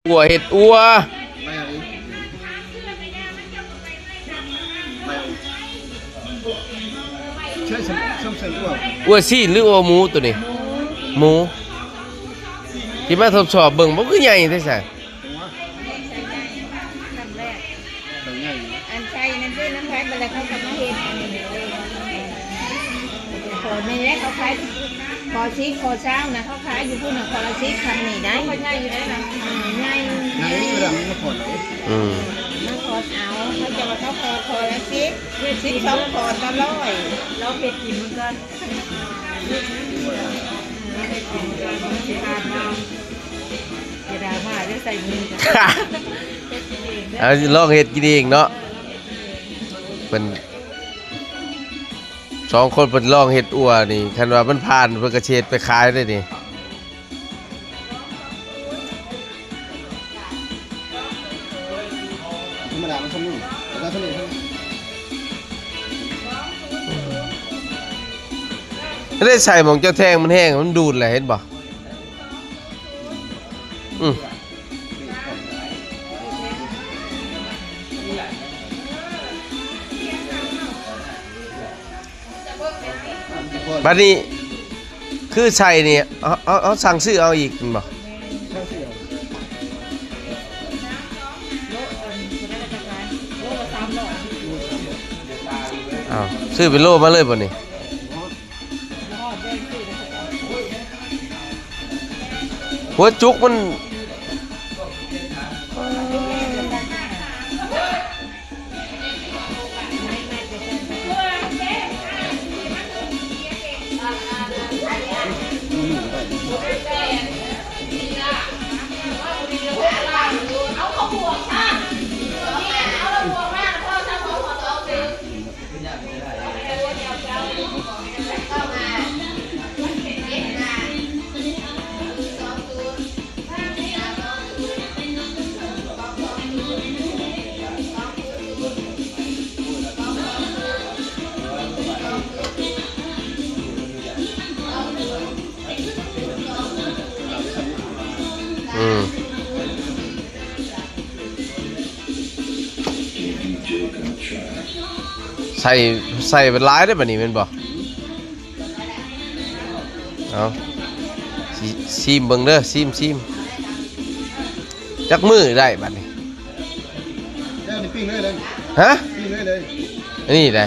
ອົ່ວເຮັດອົ່ວ ອັ່ວຊີ້ນຫຼືອົ່ວໝູໂຕນີ້? ໝູ ຊິມາທົດສອບເບິ່ງ ບໍ່ຄືໃຫຍ່ແທ້ຊະ. ອັນໃສ່ນັ້ນຄືນ້ຳໄຜ່ ບັດແລ້ວເຂົາກໍມາເຮັດອັນນີ້ເລີຍ ຂໍນີ້ແຫຼະ ເຂົາຂາຍ ຂໍສິບ ຂໍຊາວນະ ເຂົາຂາຍຢູ່ພຸ້ນນະ ຂໍລະສິບ ທຳນີ້ໄດ້ ມັນກໍໃຫຍ່ຢູ່ໄດ໋ນະ ໃຫຍ່ ໃຫຍ່ຢູ່ລະ ມັນກໍຂອດເອົາ ອືມ ມາຂອດເອົາ ເຂົາເຈົ້າວ່າເຂົາຂອດ ຂໍລະສິບ ສິບສອງ ຂໍຕໍ່ຮ້ອຍ ລອງເຮັດກິນເບິ່ງກ່ອນ ລອງເຮັດກິນເບິ່ງກ່ອນ ມັນຊິຜ່ານບໍ່ ຢ່າດຣາມາເດີ ໃສ່ມືກັນ ເອົາ ລອງເຮັດກິນເອງເນາະ ເພິ່ນ ສອງຄົນເພິ່ນລອງເຮັດອົ່ວນີ້ ຄັນວ່າມັນຜ່ານ ເພິ່ນກໍຊິເຮັດໄປຂາຍເດ້ນີ້ ທຳມະດາມັນຊຳນີ້ ແລ້ວຊຳນີ້ ໄດ້ໃສ່ໝ່ອງເຈົ້າແທງມັນແຮງ ມັນດູດແຫຼະ ເຫັນບໍ່? ອືມ ບັດນີ້ຄືໃສ່ນີ້ ເຮົາ ເຮົາ ເຮົາສັ່ງຊື້ເອົາອີກແມ່ນບໍ່? ອ້າວ ຊື້ເປັນໂລມາເລີຍບໍ່ນີ້? ຫົວຈຸກມັນ ອືມ ໃສ່ ໃສ່ຫຼາຍເດ້ບັດນີ້ແມ່ນບໍ່? ເອົາ ຊິ ຊີມເບິ່ງເດີ ຊີມ ຊີມ ຈັກມື້ໄດ້ບັດນີ້? ແລ້ວນີ້ປີ້ງເລີຍເລີຍ ຮະ? ປີ້ງເລີຍເລີຍ ອັນນີ້ໄດ໋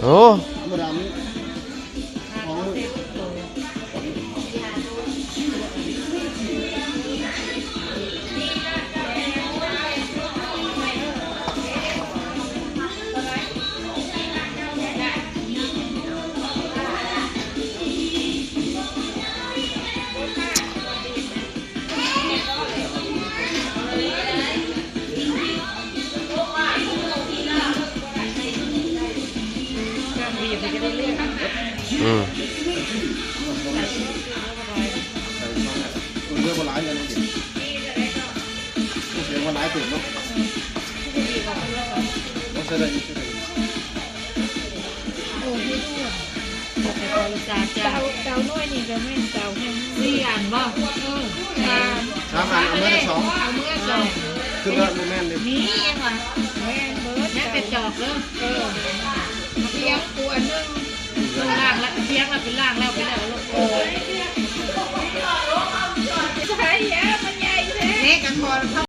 ໂອ້ ທຳມະດາມັນ ອືມ ເຫຼືອບໍ່ຫຼາຍແລ້ວນີ້ ເຫຼືອບໍ່ຫຼາຍເຕີບເນາະ ບໍ່ໃສ່ໄດ້ ໃສ່ໄດ້ ໂອ້ຍ ເຕົາ ເຕົານ້ອຍນີ້ກໍແມ່ນເຕົາແຮງ ສີ່ອັນບໍ່? ເອີ ສາມ ສາມອັນ ເອົາເມືອສອງ ເອົາເມືອສອງ ຄືວ່າບໍ່ແມ່ນເດ້ ມີຫຍັງວະ? ແມ່ນເບິດ ຍັງແຕ່ຈອກເດີ ເອີ ຕຽງກວນໜຶ່ງ ເອີ ລ້າງລະ ຕຽງລະ ເປັນລ້າງແລ້ວ ໄປແລ້ວລູກ ເອີ ໃສ່ຍາມັນໃຫຍ່ແທ້ ເລກກັນບໍ່?